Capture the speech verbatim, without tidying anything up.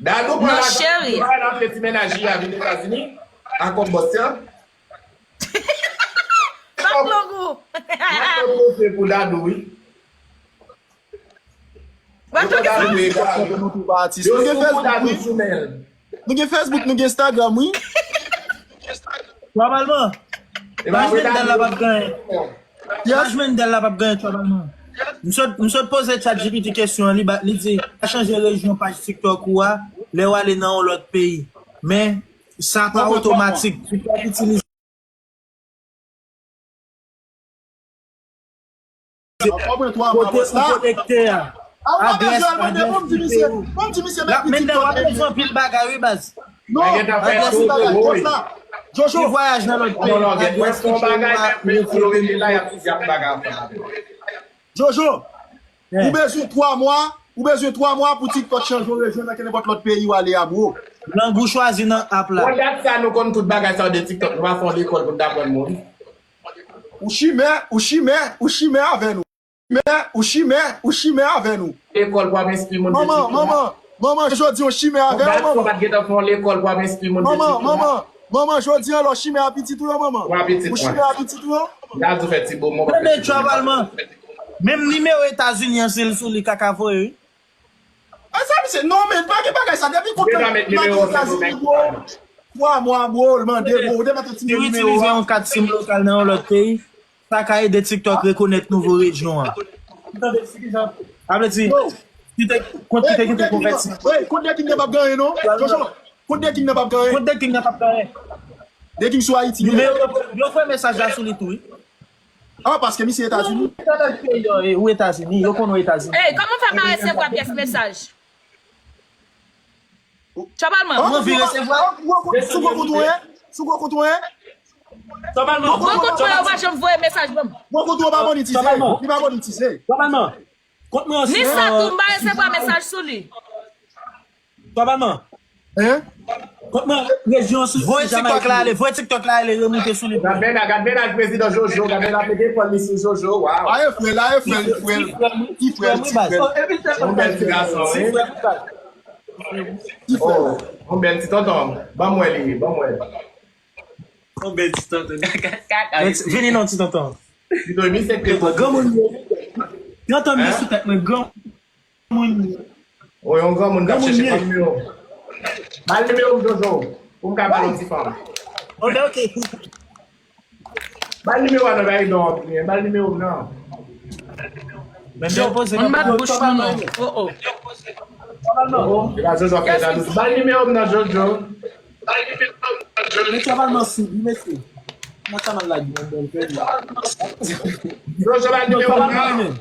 Dadou pran lajan, li pa rantre ti mennaj li a vin Etazini. Akò bòs lan. Bak longo. Mwen te poze pou Dadou, wi. Bak longo. Dadou e Dadou. Nou gen Facebook, wi. Nou gen Facebook, nou gen Instagram, wi. Twa Palman. Paj Mendel la p ap genyen. Paj Mendel la p ap genyen, Twa Palman. M sot, m sot poze ChatGPT kesyon an, li, ba- li di, pa chanje rejyon paj TikTok ou a, lè w ale nan yon lòt peyi. Men, sa pa otomatik. TikTok itilize kote ou konekte a. Adrès, adrès ki te ou. Mendel, w ap bezwen anpil bagay, wi, baz. Non, adrès li bagay, bòs la. Jojo. Li vwayaj nan lòt peyi. Adrès ki te ou a, li kote li. Jojo, ou bezwen twa mwa, ou bezwen twa mwa pou TikTok chanje yon rejyon nan kenenpòt lòt peyi w ale a, bro. Lang ou chwazi nan app la. Bon, dat sa nou konn tout bagay sa yo de TikTok. Nou pa fè yon lekòl pou n t aprann moun. Ou chimè, ou chimè, ou chimè avè nou. Chimè, ou chimè, ou chimè avè nou. Lekòl pou ap enskri moun de TikTok. Manman, manman, manman, jodi yon chimè avè w, manman. Ou pa t gentan fè yon lekòl pou ap enskri moun de TikTok. Manman, manman, manman, jodi an lò chimè a pitit ou yo, manman. Ou a pitit mwen. Ou chimè a pitit ou yo. Dadou fè ti bo mwen. Tande, Twa Palman. Menm nimewo Etazini an, se l sou li kaka voye, wi. A sa misye, non, men pa gen bagay sa. Depi kote l pa gen Etazini, bro. Twa mwa, bro, l mande, bro, ou te mete ti nimewo a. Si w itilize yon kat sim lokal nan yon lòt peyi, sa ka ede TikTok rekonèt nouvo rejyon an. Sa vle di, si te, kont ki te gentan konvèti. Hey, kont The King nan p ap genyen, non. Jojo, kont The King nan p ap genyen. Kont The King nan p ap genyen. The King sou Ayiti. Nimewo, yo, yo fè mesaj la sou li tou, wi. Ah, paske misye Etazini. Ou Etazini, yo konn ou Etazini. Ey, kòman w fè pa resevwa pyès mesaj? Twa Palman. Ou anvi resevwa? Sou gwo kont ou ye? Sou gwo kont ou ye? Twa Palman. Gwo kont mwen yo pa janm voye mesaj ban m. Gwo kont ou pa monetize. Li pa monetize. Twa Palman. Kont mwen an. Ni sa tou, m pa resevwa mesaj sou li. Twa Palman. Hein? Kont mwen rejyon sou. Voye TikTok la ale, voye TikTok la ale, remoute sou li. Gad mennaj, gad mennaj prezidan Jojo, gad mennaj mete kò l li sou Jojo, waw. Aye frè l, aye frè l, frè l. Ti frè l, ti frè l. Yon bèl ti gason, wi. Ti frè l. Oh, yon bèl ti tonton. Ban m wè li, ban m wè. Yon bèl ti tonton. Vini non, ti tonton. Pito misye te granmoun yo. Tonton m gen sou tèt mwen, gran moun. O, yon granmoun k ap chèche fanm yo. Ba l nimewo m, Jojo, pou m ka ba l yon ti fanm. Ok, ok. Ba l nimewo a non, ba l don an pi byen. Ba l nimewo m nan. Men m poze. Mwen bat bouch nou non. Oh, oh. E pa Jojo ap fè jalouzi. Ba l nimewo m nan, Jojo. Men Twa Palman sou, wi, mesye. Nan sa mal la, di mwen bèl fè. Jojo, ba l nimewo m nan.